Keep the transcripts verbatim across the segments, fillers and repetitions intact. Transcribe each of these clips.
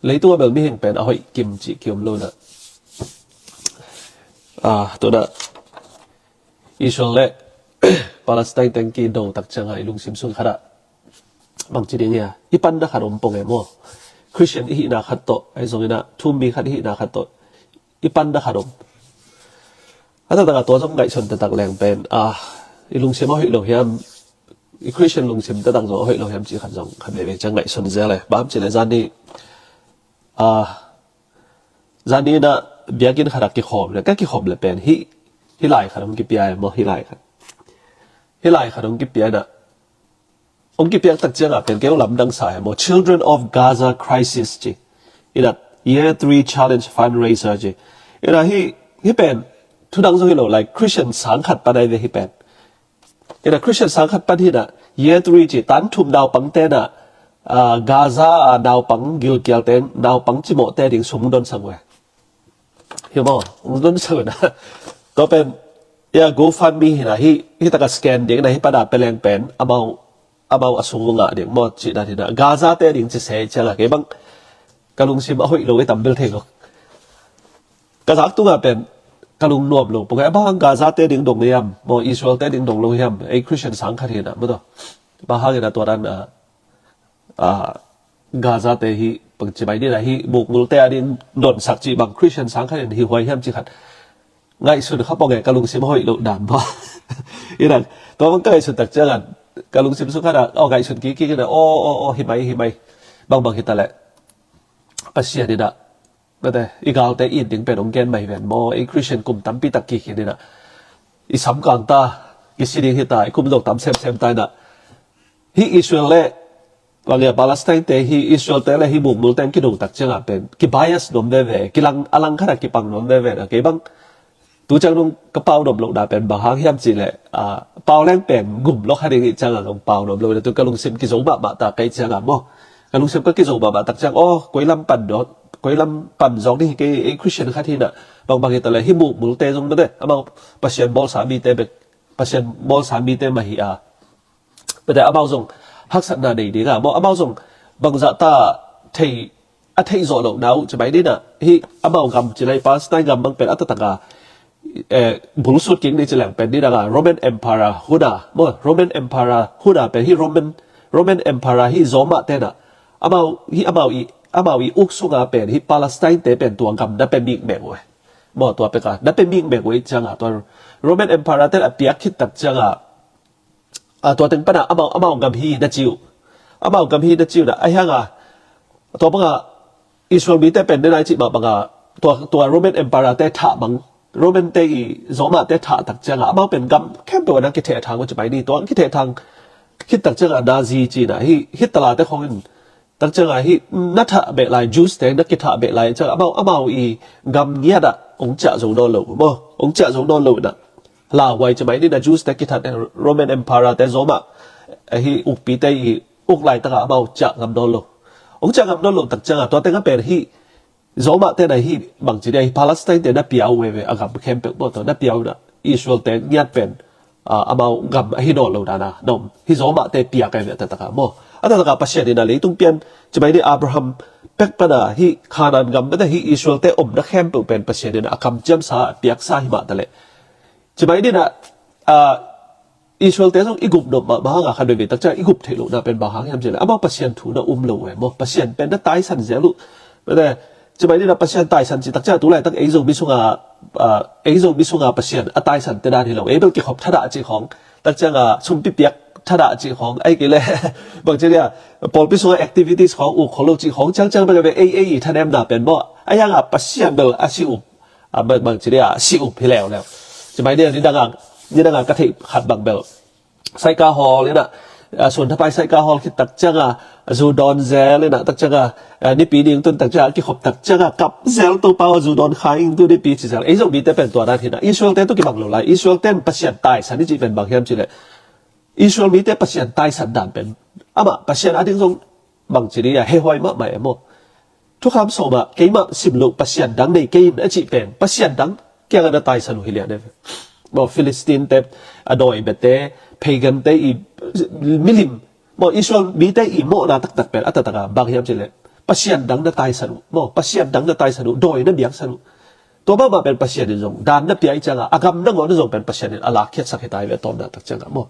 Leitung a bel mihing pen a hoih kim cih kiom lo na. Ah, tu na Israel le Palestine teng kido tak cianga i lungsim sung khat ah bang ci ding hia, i panda khat om pong e maw. Christian i hihna khat tawh, ahi zongin ah thummi khat i hihna khat tawh i panda khat om. A taktak a tua zong ngaihsun taktak leng pen, ah, i lungsim a hoih lo hiam, i Christian lungsim taktak zong a hoih lo hiam cih khat zong khat veve ciang ngaihsun zel e. Bang hang hiam cih leh zani, ah, zani na biakinn khat ah kikhawm le, ka kikhawm le pen hih, hih lai khat hong kipia e maw, hih lai khat. Hih lai khat hong kipia na, hong kipiak tak cianga pen kei hong lamdang sa e maw, Children of Gaza Crisis ci. Ina Year three Challenge Fundraiser ci. Ina hih, hih pen thu dang zong hi lo lai, Christian sang khat pan ai ve hih pen. Ina Christian sang khat pan hi na, Year three ci, tan thum naupangte na, ah, Gaza a naupang gilkial teng naupang cimawhte ding sum donsang ve. Hi maw, ung donsang na. Tua pen, ya, GoFundMe hi na, hih, hih taka scan ding na, hih pada peleng pen amau, amau a sung ngah ding maw, cih dan hi na. Gaza te ding ci se cianga kei bang ka lungsim a hoih lo i tam bel thei lo. Ka zak tunga pen ka lung nuam lo pong e, bang hang Gaza te ding dong hiam maw, Israel te ding dong lo hiam, ei Christian sang khat hi na maw, tua bang hang ina tua dan, ah, ah, Gaza te hi bang ci mai ni na, hih mukmul te a ding nonsak cih bang Christian sang khat in hi huai hiam cih khat ngaihsun kha pong e, ka lungsim hoih lo dan maw. Ina tua bang ka ngaihsun tak cianga ka lungsim sung khat ah, aw, ngaihsun kik kik ina, aw, aw, aw, hi mai, hi mai, bang bang hi ta leh Pasian ina, mate, i galte it ding pen hong gen mai ven maw, ei Christian kum tampi tak kikhin ina, i sam kang ta, kisi ding hi ta, i kum zong tam semsem ta ina. Hih Israel le, bang hia, Palestine te, hih Israel te le hih mukmul teng kido tak cianga pen ki bias nuam veve, kilang, a lang khat ah kipang nuam veve na, kei bang tu ciang nung ka pau nuam lohna pen bang hang hiam cih leh, ah, pau leng pen gum lo kha ding i cianga zong pau nuam lo na, tu ka lungsim kizo mahmah ta kei cianga maw. Ka lungsim ka kizo mahmah tak ciang, aw, koi lam pan dawh, koi lam pan zawk ding hi kei, ei Christian khat hi na, bang bang hi ta leh hih mukmul te zong mate, amau Pasian bawlsa mite bek, Pasian bawlsa mite mah hi a, mate, amau zong haksatna nei ding a maw, amau zong bangzah ta thei, a theih zawh lohna uh ci mai ni na, hih amau gam ci lai, Palestine gam bang pen a taktak a, eh, bulsut kik ni ci leng pen ni dang a Roman Emperor hun a maw, Roman Emperor hun a pen hih Roman, Roman Emperor hih Roma te na, amau, hih amau i, amau i uk sunga pen hih Palestine te pen tua gam na pe mikmek uh e. Maw, tua pek a na pe mikmek uh i cianga tua Roman Emperor te a piak khit tak cianga, a, tua teng pana amau, amau gam hi na ci uh. Amau gam hi na ci uh na, ahi hanga tua banga Israel mite pen ne nai cih mah banga tua, tua Roman Emperor te thah mang, Roman te i Roma te thah tak cianga amau pen gam khempeuh a na kitheh thang uh ci mai ni, tua kitheh thang khit tak cianga Nazi ci na, hih Hitler te khong in tak cianga hih na thah beh lai, Jews te na kithah beh lai cianga amau, amau i gam ngiat ah hong ciah zo nawn lo maw, hong ciah zo nawn lo na. Lauhuai ci mai ni na, Jews te kithat, Roman Emperor te Roma, eh, hih ukpi te i uk laitaka amau ciah ngam nawn lo. Hong ciah ngam nawn lo tak cianga tua tengah pen hih Roma te na hih bangci dia hih Palestine te na piau veve a gam khempeuh maw, tua na piau na Israel te ngiat pen, ah, amau gam ahi nawn lo dana na om. Hih Roma te piak veve a taktak a maw. A taktak a Pasian in a leitung pian ci mai ni, Abraham pek pana hih Canaan gam bete hih Israel te omna khempeuh pen Pasian in a kamciamsa a piaksa hi mah ta leh. Ci mai ni na, ah, Israel te zong i gup nop mahmah hanga khan veve tak ciang i gup theih lohna pen bang hang hiam ci leh amau Pasian thu na um lo uh e maw. Pasian pen na taisan zel uh. Bete, ci mai ni na Pasian taisan ci tak ciang tu laitak ei Zomi sunga, ah, ei Zomi sunga Pasian a taisan te dan hi lo. Ei bel kikhop thadah cih khawng, tak cianga sumpi piak thadah cih khawng, ahih kei leh bangci dia pawlpi sunga activities khawng uk khol lo cih khawng ciangciang bel veve ei, ei i thanemna pen maw. Ahi hanga Pasian bel a si up, a, bang, bangci dia a si up hi leuleu. Ci mai ni na, nidanga, nidanga ka theih khat bang bel Saika Hall ina, ah, Suan Thapai Saika Hall khit tak cianga, ah, zu dawn zel ina, tak cianga, ah, Nipi ding tun tak cianga, kikhop tak cianga, kap zel Topa aw zu dawn kha ing tu Nipi ci zel. Ei Zomite pen tua dan hi na. Israel te tu kibang lo lai. Israel ten Pasian taisan i cih pen bang hiam ci leh Israel mite Pasian taisan dan pen amah Pasian a ding zong bangci dia hehuai mahmah e maw. Thukham sawmah keimah sim loh Pasian dang nei kei in a cih pen Pasian dang kiangah na taisan uh hi lian e. Maw, Philistine te, a dawi bete, pagan te i milim, maw, Israel mite i mawhna taktak pen a taktak a bang hiam ci leh Pasian dang na taisan uh maw, Pasian dang na taisan uh, dawi na biaksan uh. Tua mahmah pen Pasian in zong dan na pia ih ciangah a gam nangawn zong pen Pasian in a lakkhiatsak hi ta hi ve, a tawpna tak ciangah maw.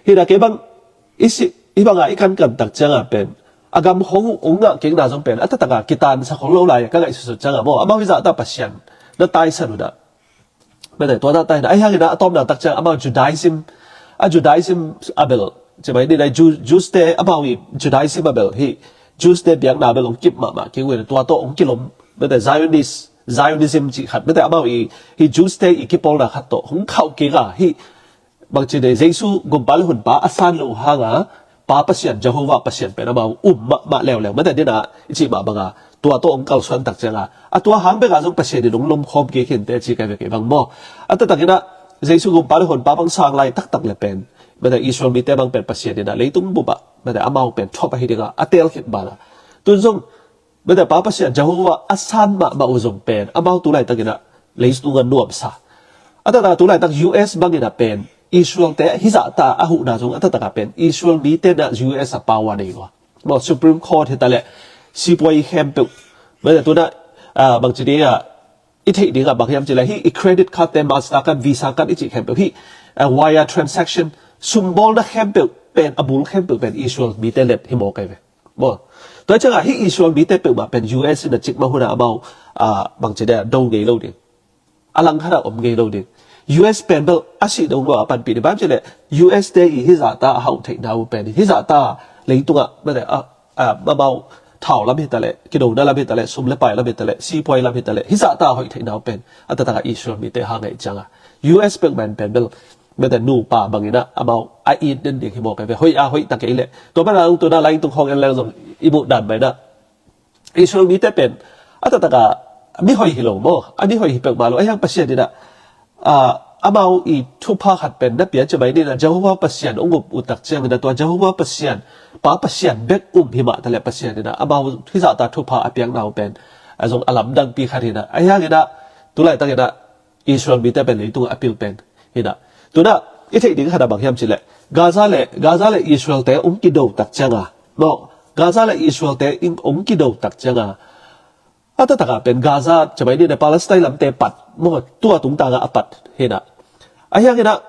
Hi na kei bang i si, i bangah i kankan tak ciangah pen a gam khong uh ong ngah kikna zong pen a taktakah kitansa khong lo lai ka ngaihsutsut ciangah maw, amau hi zahta Pasian na taisan uh dah. Mete tua dah taina ahi hangin a tawpna tak ciang amau Judaism, a Judaism a bel, cimai ni nai Jews te amau i Judaism a bel hi, Jews te biakna bel ong kip mahmah kik uh in tua tawh ong kilom, mete Zionist, Zionism cih khat, mete amau i hi Jews te i kipawlna khat tawh hong khauh kik a hi. Bangci nei Jesu gumpa le hunpa a san lo hanga Pa Pasian, Jehovah Pasian pen amau um mahmah leuleu, mete dina i cih mah banga tua tawh ong kalsuan tak cianga a tua hang beka zong Pasian in ong lomkhawm kik hinte ci kai ve kei bang maw. A taktakina Jesu gumpa le hunpa bang sang lai taktak le pen, mete Israel mite bang pen Pasian ina leitung bupah, mete amau pen thuap ahi dinga a tel khit bana tun zong, mete Pa Pasian Jehovah a san mahmah uh zong pen amau tu laitakina leitunga nuamsa. A taktak tu laitak U S bangina pen Israel te hizahta a huhna zong a taktaka pen Israel mite na U S a power nei lua. Maw Supreme Court hitaleh sipuai khempeuh, mete tuna, ah, bangci dinga i theih dingah bang hiam cileh hi i credit card te, Mastercard, Visa card i cih khempeuh hi, ah, wire transaction, sumbawlna khempeuh pen, a bul khempeuh pen Israel mite let hi maw kai ve. Maw tua ciangah hi Israel mite peuhmah pen U S in a cikmah huna amau, ah, bangci dinga do ngei lo ding, a langkhatah om ngei lo ding. U S pen bel a sih dong lo a panpih ding bang cileh U S te i hizahta a hauh theihna uh pen hizahta leitungah, mete a, a, amau thau lam hitaleh, kidona lam hitaleh, sum le pai lam hitaleh, sipuai lam hitaleh, hizahta a hoih theihna uh pen a taktaka Israel mite hanga i cianga U S peuhmah in pen bel, mete nupa bangina amau a it den ding hi maw kai ve, hoih a hoih ta kei leh. Tua mana ung tuna laitung khawng en leng zong i muh dan maina Israel mite pen a taktaka mihoi hi lo maw, a mihoi hi peuhmah lo, a hiang Pasian ina, ah, amau i thupha khat pen na pia cimai nina Jehovah Pasian ong up uh tak ciangina tua Jehovah Pasian, Pa Pasian bek um hi mah taleh Pasian ina amau hizahta thupha a piakna uh pen a zong a lamdangpi khat hina, a hiangina tu laitakina Israel mite pen leitung a pil pen hina. Tuna i theih ding khat a bang hiam cileh Gaza le, Gaza le Israel te ong kido tak cianga maw, Gaza le Israel te ong kido tak cianga a taktaka pen Gaza cimai nina Palestine lamte pat maw, tua tungtanga a pat hina. A hiangina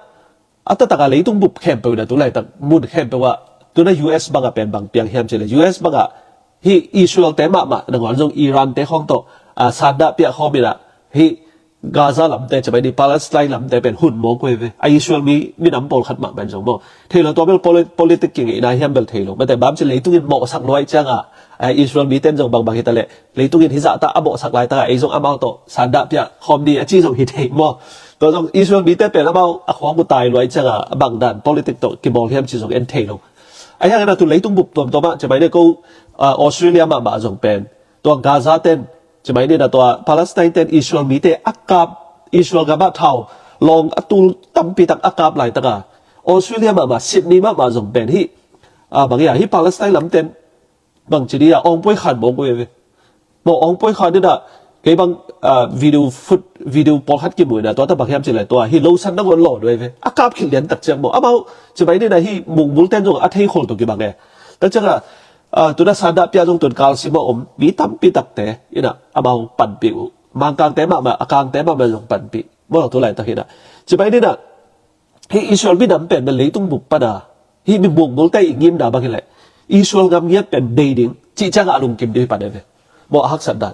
a taktaka leitung bup khempeuh ina tu laitak mun khempeuh ah tuna U S banga pen bang piang hiam cileh U S banga hi Israel te mahmah nangawn zong Iran te khawng tawh, ah, sandahpiah khawm ina hi Gaza lamte cimai ni Palestine lamte pen hun mawk uh hi ve, a Israel mi, minam pawlkhat mahmah in zong maw. Thei lo tua bel poli-, politic kingeina hiam bel thei lo, mete bang cileh leitungin mawhsak luai cianga, ah, Israel mite in zong bangbang hitaleh leitungin hizahta a mawhsak laitaka ei zong amau tawh sandahpiah khawm ni a ci zong hi thei maw. Tua zong Israel mite pen amau a khuang uh tai luai cianga a bangdan politic tawh kibawl hiam ci zong en thei lo. A hiangina tu leitung bup tuamtuamah cimai ni ko, ah, Australia mahmah zong pen tua Gaza ten cimai nina tua Palestine ten Israel mite a kap, Israel gamah thau lawng a tul tampitak a kap laitaka Australia mahmah, Sydney mahmah zong pen hi, ah, bang hia hi Palestine lamten bangci dia ong puai khan mawk uh hi ve. Maw ong puai khan nina kei bang, ah, video foot, video pawlkhat kimuina tua ta bang hiam cileh tua hi losan nangawn lawn uh hi ve, a kap khit lian tak ciang maw. Amau cimai nina hi mungmulten zong a thei khol tawh kibang e. Tak cianga, ah, tuna sandahpiah zong tun kalsim a om mi tampi takte ina amau panpih uh, Mangkangte mahmah, a Kangte mahmah zong panpih maw tu laitak hina. Cimai nina hi Israel minam pen na leitung bup pana hi mi mungmulte i ngimna bang hileh Israel gam ngiat pen bei ding cih cianga a lungkim ding hi pan e ve. Maw a haksat dan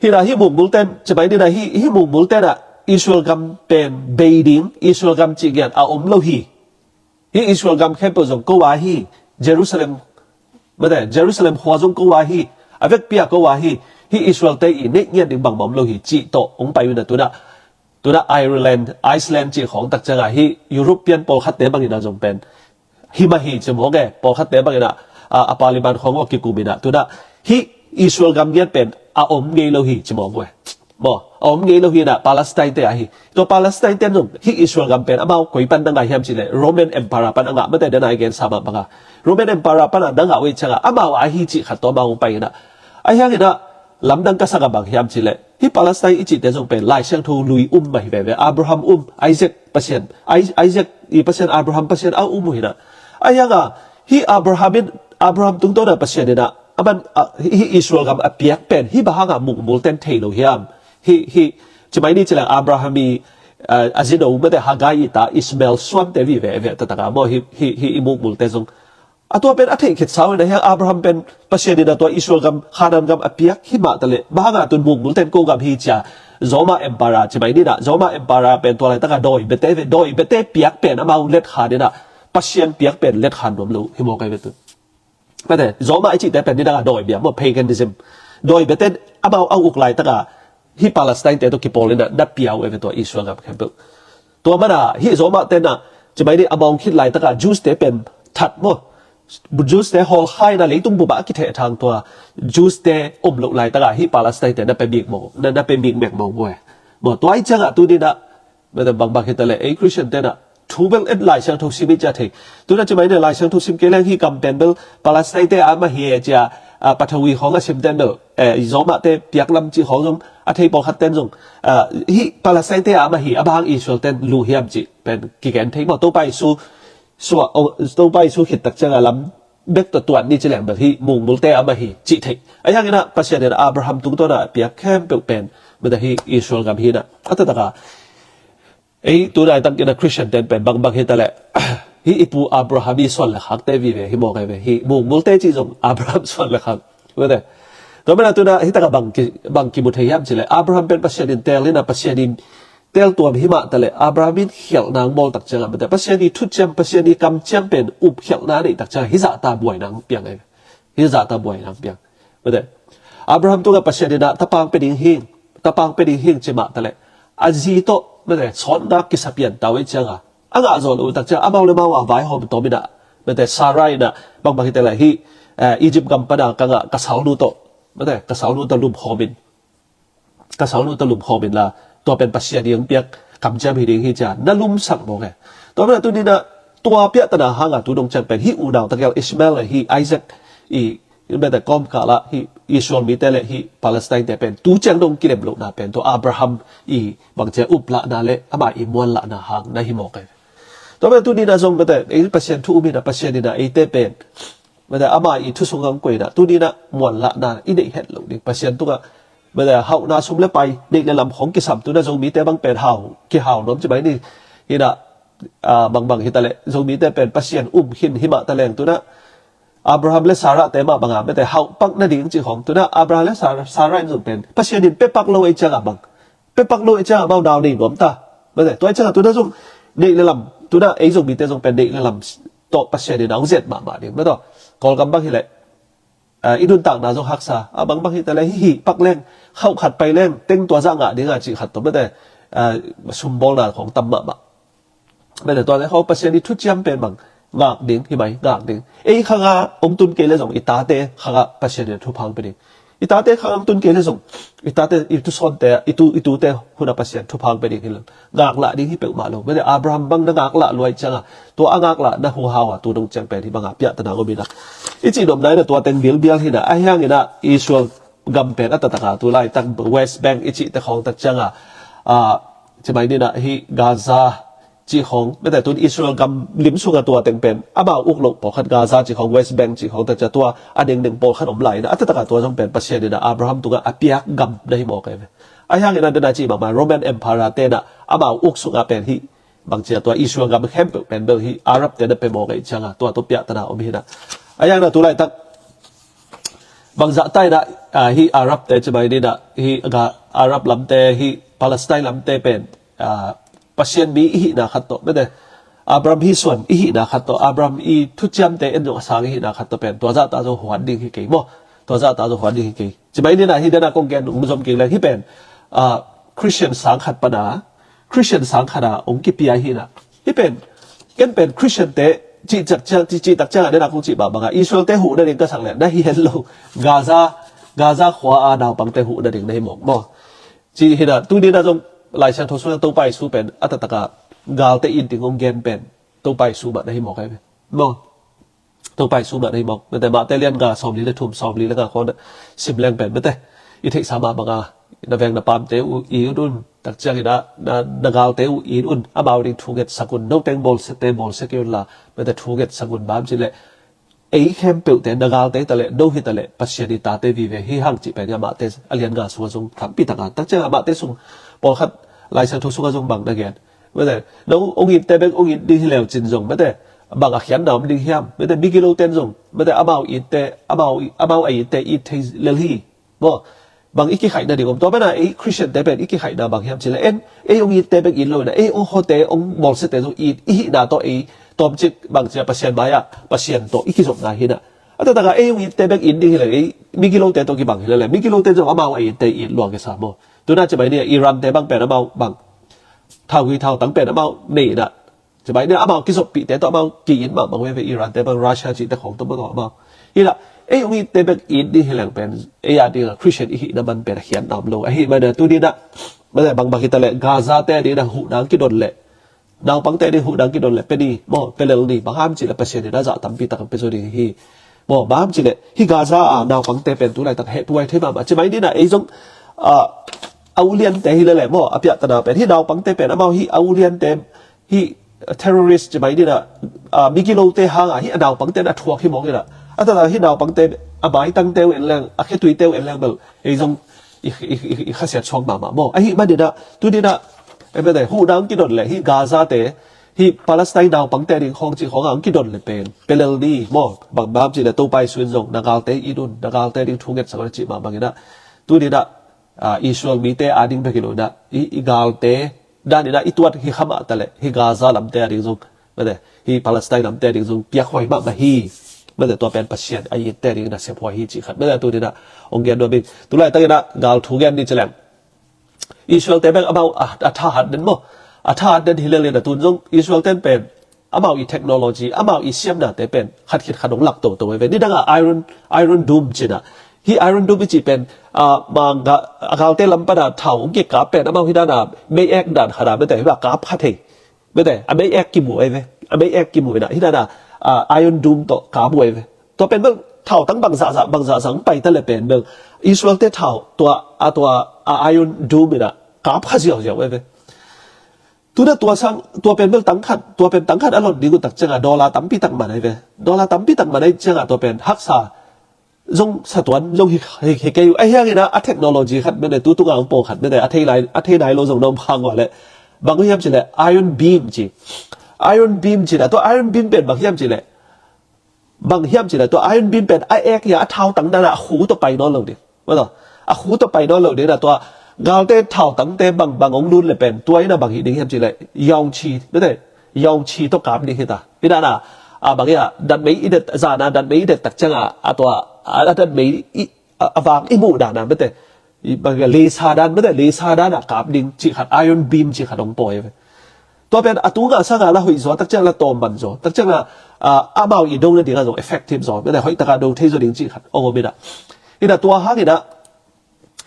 hina hi mungmulten cimai nina hi, hi mungmultena Israel gam pen bei ding, Israel gam cih ngiat a om lo hi. Hi Israel gam khempeuh zong ko a hi, Jerusalem, mate, Jerusalem khua zong ko a hi, a vekpi a ko a hi, hi Israel te i neih ngiat ding bangmah om lo hi cih tawh hong pai uh na tuna, tuna Ireland, Iceland cih khawng tak cianga hi European pawlkhatte bangin a zong pen hi mah hi ci mawk e, pawlkhatte bangin a, a, a parliament khawng aw kikum in a tuna hi Israel gam ngiat pen a om ngei lo hi ci mawk uh e. Maw, a om ngei lo hi na Palestine te ahi. Tua Palestine te zong hi Israel gam pen amau koi pan na ngah hiam cih leh Roman Emperor pan a ngah, mate, dena i gensa mah banga Roman Emperor pan a na ngah uh i cianga amau ahi cih khat tawh amau hong pai hi na. Ahi hangin a lamdang ka sak a bang hiam cih leh hi Palestine i cihte zong pen Lai Siangtho lui um mah hi veve. Abraham um, Isaac Pasian, Ai-, Isaac i Pasian, Abraham Pasian a um uh hi na. Ahi hanga hi Abraham in, Abraham tungtawn a Pasian in a A man, a, hih, hih Israel gam a piak pen hih bang hangah mukmul ten thei lo hiam? Hih, hih, ci mai ni ci leng Abraham i, a, a zino mate Hagar i ta Ishmael suante vive ve taktak a maw, hih, hih, hih i mukmul te zong. A tua pen a theih khit sau in a hiang Abraham pen Pasian in a tua Israel gam, Khanaan gam a piak hi mah taleh bang hangah tun mukmul ten ko gam hi cia Roma Emperor ci mai ni na, Roma Emperor pen tua laitak a dawi bete ve, dawi bete piak pen amau let khan in a, Pasian piak pen let khan nuam lo hi maw kai ve tun. Mate, Roma i cihte pen nidang a dawi bia maw, paganism. Dawi bete amau a uk laitak a hih Palestine te tawh kipawl in a na piau e ve tua Israel gam khempeuh. Tua mana hih Roma te na ci mai ni a mawng khit laitak a Jews te pen that maw. Jews te hawlkhai na leitung bup ah a kitheh thang tua Jews te om loh laitak a hih Palestine te na pe bik maw, na, na pe bik mek maw, maw. Maw, tua i ciangah tu ni na Mate bangbang hi taleh ei Christian te na thu bel et Lai Siangtho sim i cia thei. Tuna ci mai ni Lai Siangtho sim kei leng hih kam pen bel Palestine te a mah hi e cia, a, Pathawi khawng a sim ten bel, eh, Roma te piak lam cih khawng zong a thei pawlkhat ten zong, a, hih Palestine te a mah hi a bang Israel ten lu hiam cih pen kigen thei maw. Topa Isu, sua, o, Topa Isu khit tak ciang a lam bek tawh tuan ni ci leng bel hih mukmul te a mah hi cih thei. A hiang in a Pasian in Abraham tungtawn a piak khempeuh pen mate hih Israel gam hi na a taktak a Ei, tu laitak in a Christian ten pen bangbang hi taleh, hih i pu Abraham i suan le khak te vive hi maw kai ve, hih mukmul te cih zong Abraham suan le khak. Mate. Tua mena tuna hih takah bang ki, bang kimu thei hiam cileh, Abraham pen Pasian in teel in a Pasian in teel tuam hi mah taleh, Abraham in khialh nang mawl tak ciangah, mate, Pasian i thuciam, Pasian i kamciam pen up khialhna neih tak ciangah, hih zahta buai nang piang ai ve. Hih zahta buai nang piang. Mate. Abraham tungah Pasian in a tapang pe ding hing, tapang pe ding hing ci mah taleh. A zi tawh, mate, sawtnak kisa pian tau i cianga. A ngah zawh lo tak ciang, amau le mau a vaihawm tawm in a. Mate, Sarah in a, bangbang hi taleh hih, eh, Egypt gam pana ka ngah ka salnu tawh. Mate, ka salnu tawh lumkhawm in. Ka salnu tawh lumkhawm in la, tua pen Pasian i hong piak kamciam hi ding hi cia, na lumsak mawk e. Tua mena tu ni na, tua piahtana hanga tu dong ciang pen, hih unau tak el Ishmael le hih Isaac i, mate kawmkal ah, hih Israel mite le hih Palestine te pen, tu ciang dong kilem lohna pen, tua Abraham i bangcia uplahna le, ama i muanlahna hang na hi mawk e. Tua mena tu ni na zong mate, ei Pasian thu um hi na, Pasian in a eite pen, Mate, ama i thu sung hong koih na, tu ni na muanlahna i neih het lo ding. Pasian tungah, mate, hauhna sum le pai, neih le lam khong kisam tu na Zomite bang pen hau, kihau nuam ci mai ni. Hi na, a, bangbang hi taleh, Zomite pen Pasian um khin hi mah taleng tu na, Abraham le Sarah te mah banga, mate, hauh pak nading ci khong tu na, Abraham le Sarah, Sarah in zong pen, Pasian in pe pak lo ei ciangah bang. Pe pak lo ei ciangah amau nau nei nuam ta. Mate, tua ei ciangah tu na zong, neih le lam, tu na ei Zomite zong pen neih le lam, tawh Pasian in a hong zet mahmah ding. Mate, Kawlgam bang hi leh, a, i nuntakna zong haksa, a bangbang hi taleh hih hih pak leng, khauh khat pai leng, teng tua zah ngah ding a cih khat tawh, mate, a, sumbawlna khong tam mahmah. Mate, tua leh khong Pasian i thuciam pen bang, ngak ding, hi mai, ngak ding. Ei khanga, hong tun kei le zong, i tate khanga Pasian in a thupha hong pe ding. I tate khanga hong tun kei le zong, i tate, i tusawnte, i tu, i tute, hun a Pasian thupha hong pe ding hi lo. Ngaklah ding hi peuhmah lo. Mate, Abraham bang na ngaklah luai cianga, tua a ngaklah na hu hau a, tu dong ciang pen hi banga piahtana ngom hi na. I cih nuamna in a tua teng bilbial hi na, a hiang in a Israel gam pen a taktak a, tu laitak West Bank i cihte khong tak cianga, a, ci mai ni na hi Gaza cih khong, mate tun Israel gam lim sunga tua teng pen, amau uk loh pawlkhat Gaza cih khong, West Bank cih khong tak cia tua, a dengdeng pawlkhat om lai na, a taktak a tua zong pen Pasian in a Abraham tungah a piak gam na hi mawk e ve. A hiang in a dena cih mahmah Roman Empire te na, amau uk sunga pen hi, bangcia tua Israel gam khempeuh pen bel hi Arab te na pe mawk e cianga, tua tua piahtana om hi na. A hiang na tu laitak, bangzah ta in a, a, hi Arab te ci mai ni na, hi ga, Arab lamte, hi Palestine lamte pen, a, Pasian mi i hihna khat tawh, mate, Abraham hi suan i hihna khat tawh, Abraham i thuciamte en zong a sang i hihna khat tawh pen, tua zahta zong huat ding hi kei maw, tua zahta zong huat ding hi kei. Ci mai ni na hi dena kong gen ung zom kei leng hi pen, a, Christian sang khat pana, Christian sang khat a ong kipia hi na. Hi pen, ken pen Christian te, cih tak ciang, cih, cih tak ciang a dena kong cih bang banga, Israel te huh nading ka sak leh, na hi het lo, Gaza, Gaza khua a naupangte huh nading na hi mawk maw. Ci hi na, tu ni na zong, Lai Siangtho sung Topa Isu pen, a taktak a, galte in ding ong gen pen, Topa Isu mah na hi mawk ai ve. Maw. Topa Isu mah na hi mawk. Mate Mate lian nga sawmli le thum, sawmli le nga khong na sim leng pen. Mate. I theihsa mah banga. Na veng na pamte uh it un. Tak ciang in a, na, na galte uh it un. Amau ding thu ngetsak un. No teng bawlsiate bawlsia kei un la. Mate thu ngetsak un bang ci leh. ei khempeuhte, na galte hi ta leh, no hi ta leh, Pasian i tate vive hi hang cih pen hi a, Matthai a lian nga sungah zong tampi tak a, tak ciangah Matthai sung pawlkhat Lai Siangtho sungah zong bang na gen. Mate, no hong itte bek hong it ding hi leu cin zong, mate, bang a khiatna om ding hiam? Mate, migilote in zong, mate, amau itte, amau, amau a itte it thei lel hi. Maw, bang i kikhaihna ding om? Tua pen a, ei Khristiante pen i kikhaihna bang hiam cih leh, en, ei hong itte bek it lo in a, ei hong hote, hong bawlsiate zong it i hihna tawh ei tawmcik bang ci a, Pasian mai-ah, Pasian tawh i kizopna hi in a. A taktak a ei hong itte bek it ding hi leh, ei migilote tawh kibang hi lel leh, migilote zong amau a itte it lua kisa maw. Tu in a ci mai ni a, Iran-te bang pen amau bang, thaugui thautang pen amau nei in a, ci mai ni a, amau kizoppihte tawh amau ki-it mahmah uh hi ve, Iran-te bang, Russia cihte khawng tawh maw, tawh amau. Hi in a, ei hong itte bek it ding hi leng pen, ei a ding a Khristian i hihna man pen a khiatna om lo. Ahih manin a, tu ni in a, mate, bang bang hi ta leh, Gaza-te a ding in a huhna hong kidon leh, naupangte a ding huhna hong kidon leh, pia ni maw, pia lel ni, bang hang hiam cih leh Pasian in a zah tampi tak hong pia zo ding hi. Maw, bang hang hiam cih leh, hih Gaza a naupangte pen tu laitak hehpihhuai thei mahmah. Ci mai ni in a, ei zong, ah, a uliante hi lel leh maw, a piahtana pen, hih naupangte pen amau, hih a uliante, hih terrorist ci mai ni in a, ah, migilote hang a, hih a naupangte in a thuak hi mawk in a. A taktak hih naupangte, a maitangte uh en leng, a khetuite uh en leng bel, ei zong i, i, i, i khasiat suak mahmah maw. Ahih manin a, tu ni in a, ei, mate, huhna hong kidon leh, hih Gaza-te, hih Palestine naupangte a ding khawng cih khawng a hong kidon leh pen, pia lel ni maw, bang, bang hang hiam cih leh Topa Jesu in zong, na galte it un, na galte a ding thu ngetsak un a cih mah bang in a. Tu ni in a, ah, Israel mite a ding bek hi lo in a, i, i galte dan in a i tuat hi kha mah ta leh, hih Gaza lamte a ding zong, mate, hih Palestine lamte a ding zong piakhuai mahmah hi. Mate, tua pen Pasian a itte a ding in a sephuai hi cih khat, mate, tu ni in a hong gen nuam ing. Tu laitak in a gal thu gen ni ci leng, Israel-te bek amau a, a thahat den maw, a thahat den hi lel in a, tun zong Israel-te in pen amau i technology, amau i siamnate pen khat khit khat hong lak toto hi ve. Nidang a Iron, Iron Dome ci in a, hih Iron Dome i cih pen, ah, ma ga-, a galte lam pan a thau hong kikap pen, amau hi dan a mei ek dan khat a, mate, hi a kap kha thei. Mate, a mei ek kimu ahi ve. A mei ek kimu in a, hi dan a, ah, Iron Dome tawh kap uh ahi ve. Tua pen bel thautang bangzahzah, bangzahzah hong pai ta leh pen bel, Israel-te thau, tua, a, tua, a, Iron Dome in a kap kha ziauziau ahi ve. Tu in a tua sang, tua pen bel tang khat, tua pen tang khat a lon ding uh tak ciang a, dollar tampi tak man ahi ve. Dollar tampi tak man ahih ciang a, tua pen haksa zong, sa tuan zong hi, hi, hi kei uh. Ahi hangin a, a technology khat, mate, tu tung a hong pawng khat, mate, a thei lai, a thei nai lo zong na om khang uh a leh, bang uh hiam cih leh, iron beam ci. Iron beam ci in a, tua iron beam pen bang hiam cih leh, bang hiam cih leh, tua iron beam pen a ek hi a, a thautang dan a, a khu tawh pai nawn lo ding. Maw, a khu tawh pai nawn lo ding in a, tua galte thautangte bang, bang hong lut leh pen, tua in a bang hi ding hiam cih leh, yawngchi, mate, yawngchi tawh kap ding hi ta. Hi dan a, a, bang hi a, datmei i det, zan a datmei i det tak ciang a, a tua, a, a datmei i, a, a vang i muh dan a, mate, i, bang hi a, laser dan, mate, laser dan a kap ding cih khat, iron beam cih khat hong pawi ve. Tua pen a tung a sang a la hoih zaw, tak ciang la tawm man zaw, tak ciang a, a, amau i do nading a zong effective zaw, mate, hoih tak a do thei zaw ding cih khat hong om in a. Hi in a, tua hang in a,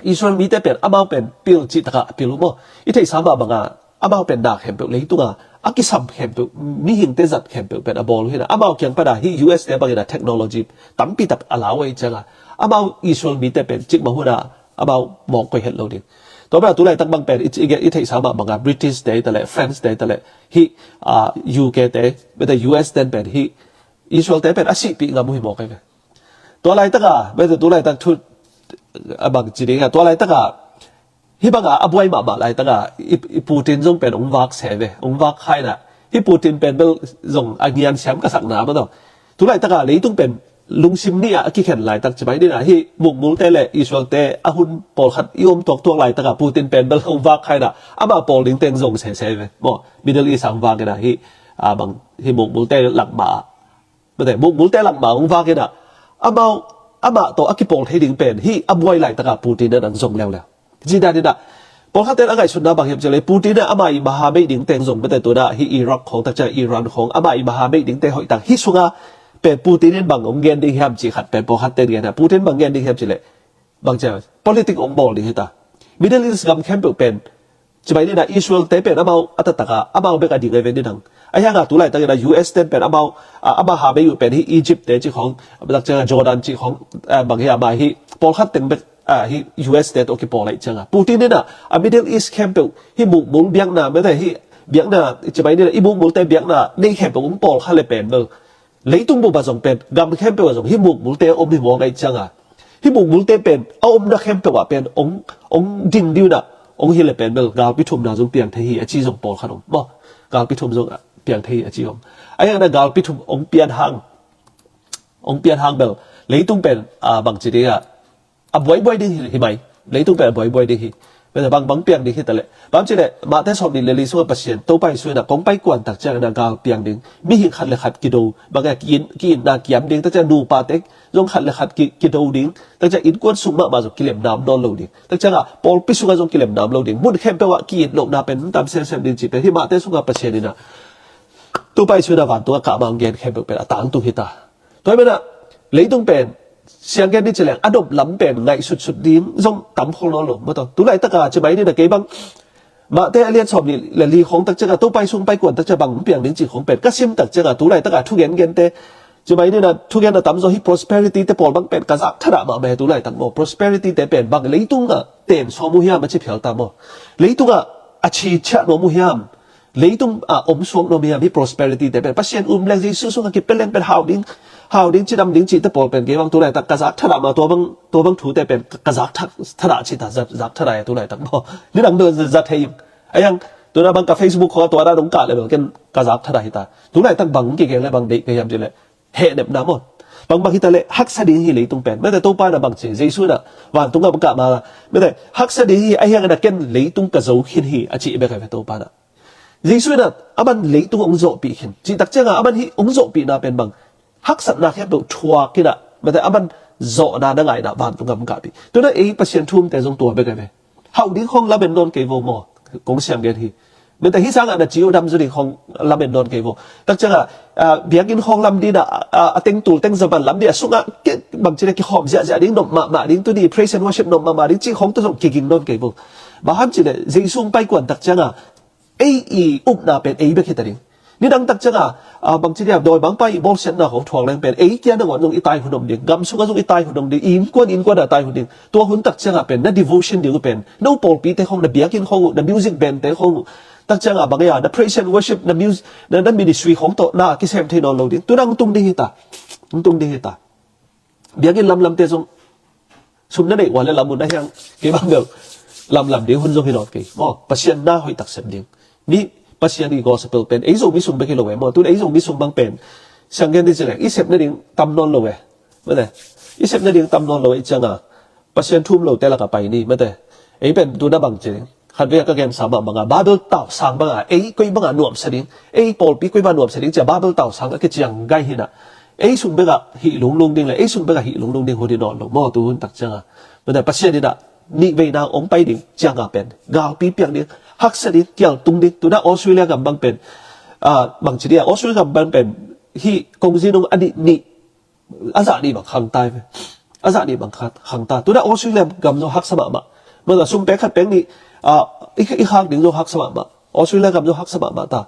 Israel mite pen, amau pen pil cih tak a pil uh maw. I theihsa mah bang a, amau pen na khempeuh leitung a, a kisam khempeuh, mihingte zat khempeuh pen a bawl uh hi in a. Amau kiang pan a, hih U S te bang in a technology tampi tak a la uh ahih ciang a, amau Israel mite pen cikmah hun a, amau mawk koih het lo ding. Tua bang a tu laitak bang pen, i, i, i theihsa mah bang a, British te hi ta leh, France te hi ta leh, hih, ah, U K te, mate, U S te pen hih Israel te pen a sihpih ngam uh hi mawk ahi ve. Tua laitak a, mate, tu laitak thu, a bang ci ding a, tua laitak a, hih bang a, a buai mahmah laitak a, i, i Putin zong pen hong vak se ve, hong vak kha in a. Hih Putin pen bel zong a ngian siam ka sakna maw, tua. Tu laitak a, leitung pen lungsim nih a, a kikhen laitak ci mai ni in a, hih mukmulte leh Israel te a hun pawlkhat i om tuaktuak laitak a, Putin pen bel hong vak kha in a, amah pawl ding teng zong sese ve. Maw, Middle East a hong vak in a, hih, a bang, hih mukmulte lak mah a, mate, mukmulte lak mah hong vak in a, amau, amah tawh a kipawl thei ding pen, hih a buai laitak a Putin in a nang zong leuleu. Ci dan in a, pawlkhatte in a ngaihsutna bang hiam cih leh, Putin in a amah i mahameih ding teng zong, mate, tu in a hih Iraq khawng, tak ciang Iran khawng, amah i mahameih ding teng hoih tak, hih sung a pen Putin in bang hong gen ding hiam cih khat pen pawlkhatte in gen a, Putin bang gen ding hiam cih leh, bang ci a, politic hong bawl ding hi ta. Middle East gam khempeuh pen, ci mai ni in a, Israel te pen amau a taktak a, amau bek a ding ahi ve nidang. Ahi hang a tu laitak in a U S te pen amau, a, a mahameih uh pen hih Egypt te cih khawng, tak ciang a Jordan cih khawng, a, bang hi a, amah hih pawlkhat teng bek, a, hih U S te tawh kipawl ahih ciang a. Putin in a, a Middle East khempeuh, hih mukmul biakna, mate, hih biakna, ci mai ni in a, i mukmulte biakna nei khempeuh hong pawl kha leh pen bel, Leitung bup ah zong pen, gam khempeuh ah zong hih mukmulte a om hi mawk ahih cianga, hih mukmulte pen a omna khempeuh ah pen ong, ong ding ding uh a, ong hi le pen bel galpi thumna zong piang thei hi a ci zong pawlkhat om maw. Galpi thum zong piang thei hi a ci om. Ahi hangin a galpi thum ong pian hang, ong pian hang bel leitung pen, a, bangci ding a, a buaibuai ding hi, hi mai. Leitung pen a buaibuai ding hi. Bang, bang piang ding hi ta leh, bang ci leh, Matthai sawmnih le li sungah Pasian Topa Jesu in a kong pai kuan tak ciangin a gal piang ding, mihing khat le khat kido, bang a ki-in, ki-inna kiam ding, tak ciang nupate zong khat le khat ki, kido ding, tak ciang innkuan sung mahmah zong kilemna om nawn lo ding, tak ciangah pawlpi sungah zong kilemna om lo ding, mun khempeuh ah ki-it lohna pen tam semsem ding cih pen hih Matthai sungah Pasian in a, Topa Jesu in a vantung a kah ma hong gen khempeuh pen a tangtung hi ta. Tua hi manin a, leitung pen, siang gen ding ci leng, a nop lam pen ngaihsutsut ding zong tam khol nawn lo maw. Tua, tu laitak a ci mai ni na kei bang, Matthai a lian sawmnih le li khong tak ciangah, Topa Jesu pai kuan tak ciang bang piang ding ci khong pen ka sim tak ciangah, tu laitak a thugen gente, ci mai ni na, thugen a tamzaw hi prosperity te pawl bang pen ka zak thadah mahmah hi tu laitak maw. Prosperity te pen bang leitung ah ten sawm uh hiam a ci phial ta maw. Leitung ah a ci chiah nuam uh hiam. Leitung ah om suak nuam uh hiam hih prosperity te pen. Pasian um leng, Jesu sungah kipia leng pen hau ding, hau ding, cidam ding cihte pawl pen kei bang tu laitak ka zak thadah mah, tua bang, tua bang thute pen ka, ka zak tha-, thadah ci ta, zak, zak thadah hi tu laitak maw. Nidang dong zat thei ing. Ahi hang, tu na bang ka Facebook khong a tua dan dong kah le bel ken ka zak thadah hi ta. Tu laitak bang kigel le bang deih ka hiam ci leh, hehnepna maw. Bangbang hi ta leh haksa ding hi leitung pen. Mate Topa in a bang ci, Jesu in a vantung a bang kah ma, mate haksa ding hi, ahi hangin a ken leitung ka zo khin hi a cih bek a ve Topa in a. Jesu in a, aman leitung hong zawhpih khin. Cih tak ciangah aman hih hong zawhpihna pen bang, haksatna khempeuh thuak in a, mate aman zawhna na ngaihna vantung a bang kahpih. Tu na ei Pasian thu umte zong tua bek a ve. Hauh ding khong lamen nawn kei vo maw. Kong siang gen hi. Mate hih sangah na ci uh dam zaw ding khong lamen nawn kei vo. Tak ciangah, ah, biakinn khong lam ding a, a, a teng tul teng zaban lam ding a sungah, ke, bang ci leh kikhawm ziahziah ding, nop mahmah ding, tuni praise and worship nop mahmah ding, cih khong tawh zong kiging nawn kei vo. Bang hang ci leh, Jesu pai kuan tak ciangah, ei i upna pen ei bek hi ta ding. Nidang tak ciangah, ah, bang ci leh, dawi bangpa i bawlsiatna khong thuak leng pen, ei kia nangawn zong i tai hun om ding, gam sungah zong i tai hun om ding, innkuan, innkuan a tai hun ding. Tua hun tak ciangah pen, na devotion ding uh pen, no pawlpite khong, na biakinn khong uh, na music band te khong uh. Tak ciangah bang a, na praise and worship, na mus-, na, na ministry khong tawh, na kisem thei nawn lo ding. Tu na hong tung ding hi ta. Hong tung ding hi ta. Biakinn lamlamte zong, sum na neih uh a leh lam un, ahi hang, kei bang bel lamlam ding hun zong hi nawn kei. Maw, Pasian na hoih tak sep ding. Mi Pasian i gospel pen, ei Zomi sung bek hi lo e maw. Tu leh ei Zomi sung bang pen, siang gen ding ci leng, i sep nading tam nawn lo e. Mate, i sep nading tam nawn lo e, i ciangah Pasian thu um lote lakah pai ni, mate. Ei pen tu na bang ci ding. Khatvei a ka gensa mah bangah, Bible tausang bangah, ei koi bangah nuamsa ding, ei pawlpi koi bangah nuamsa ding, cia Bible tausang a kiciang gai hi na. Ei sung bekah hih lunglung ding le, ei sung bekah hih lunglung ding hun hi nawn lo maw, tu hun tak ciangah. Mate Pasian in a, nih veina hong pai ding ciangah pen, galpi piang ding, haksa ding, kial tung ding, tu na Australia gam bang pen, ah, bang ci ding a, Australia gam bang pen, hih kongzi nung a nih, nih, a zah nih bang khang ta hi ve. A zah nih bang kha-, khang ta. Tu na Australia gam zong haksa mahmah. Mate sum pek khat pek nih, ah, i, i khak ding zong haksa mahmah. Australia gam zong haksa mahmah ta.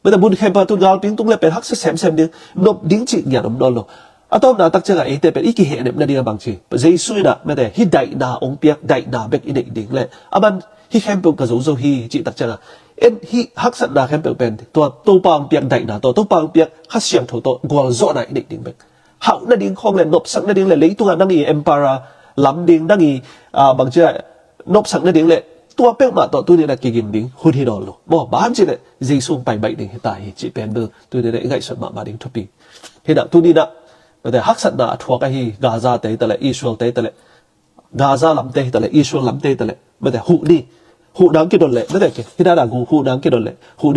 Mate mun khempeuh tu galpi tung le pen haksa semsem ding. Nop ding cih ngiat om nawn lo. A tawpna tak ciangah eite pen i kihehnep nading a bang ci. Jesu in a, mate, hih daihna hong piak, daihna bek i neih ding le, aman hih khempeuh ka zozo hi cih tak ciangah, en hih haksatna khempeuh pen tua Topa hong piak daihna tawh, Topa hong piak Kha Siangtho tawh gualzawhna i neih ding bek. Hauh nading khawng le, nopsak nading le, leitungah nang i emperor lam ding, nang i, ah, bangci a nopsak nading le, tua peuhmah tawh tuni in a kiging ding hun hi nawn lo. Maw, bang hang ci le, Jesu hong pai baih ding hi ta hi, cih pen bel tuni in a i ngaihsut mahmah ding thupi. Hi na, tuni in a, mate, haksatna a thuak ahi Gaza te hi ta le, Israel te hi ta le, Gaza lamte hi ta le, Israel lamte hi ta le, mate, huh ni, huh nang kidon le, mate, hi na na gu, huh nang kidon le, huh ni.